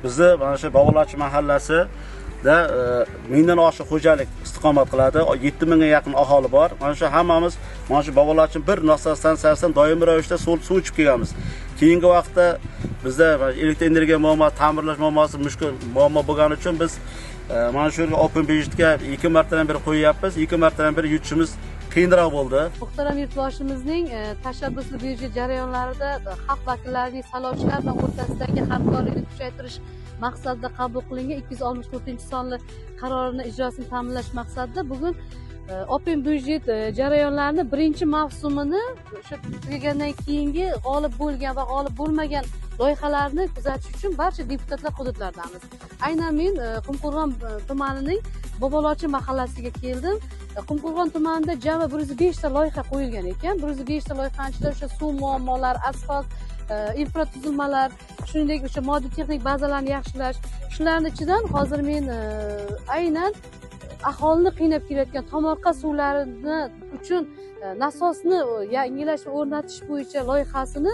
Bizni mana shu Bobolochi mahallasida 1000 dan oshiq xo'jalik istiqomat qiladi. 7000 ga yaqin aholi bor. Mana shu hammamiz mana shu Bobolochi bir nasos stansiyasidan doimiy ravishda suv ichib kelganmiz. Keyingi vaqtda bizda elektr energiya muammosi, ta'mirlash muammosi mushkul muammo bo'lgani uchun biz mana shu yerga open byudjetga 2 martadan beri qo'yyapmiz. 2 martadan beri yutishimiz qiyinroq bo'ldi. Muhtaram yurtboshimizning tashabbusli byudjet jarayonlarida xalq vakillarining saylovchilar bilan o'rtasidagi hamkorlikni kuchaytirish maqsadida qabul qilingan 264-sonli qarorini ijrosini ta'minlash maqsadida bugun open byudjet jarayonlarini birinchi mavsumini o'sha tugagandan keyingi g'olib bo'lgan va g'olib bo'lmagan loyihalarni kuzatish uchun barcha deputatlar hududlardamiz. Aynan men Qumqo'rg'on tumanining Bobolochi mahallasiga keldim. Qumqo'rg'on tumanida jami 105 ta loyiha qo'yilgan ekan. 105 ta loyihani ichida o'sha suv muammolari, asfalt, infratuzilmalar, shuningdek o'sha moddiy texnik bazalarni yaxshilash. Shularni ichidan hozir men aynan aholini qiynab kelayotgan tomorqa suvlarini uchun nasosni yangilash va o'rnatish bo'yicha loyihasini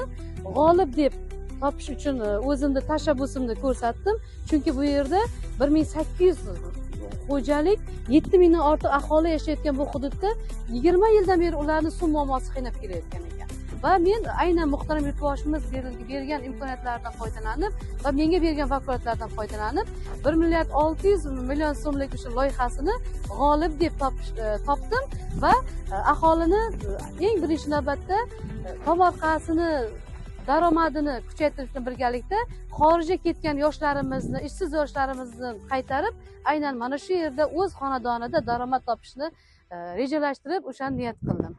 g'olib deb topish uchun o'zimni tashabbusimni ko'rsatdim. Chunki bu yerda 1800 xo'jalik, 7000 dan ortiq aholi yashayotgan bu hududda 20 yildan beri ularni suv muammosi qiynab kelayotgan ekan. Va men aynan muhtaram yurtboshimiz bergan imkoniyatlardan foydalanib va menga bergan vakolatlardan foydalanib 1 milliard 600 million so'mlik o'sha loyihasini g'olib deb topdim va aholini eng birinchi navbatda tomorqasini daromadini kuchaytirish bilan birgalikda xorijga ketgan yoshlarimizni, ishsiz yoshlarimizni qaytarib, aynan mana shu yerda o'z xonadonida daromad topishni rejalashtirib, o'shani niyat qildim.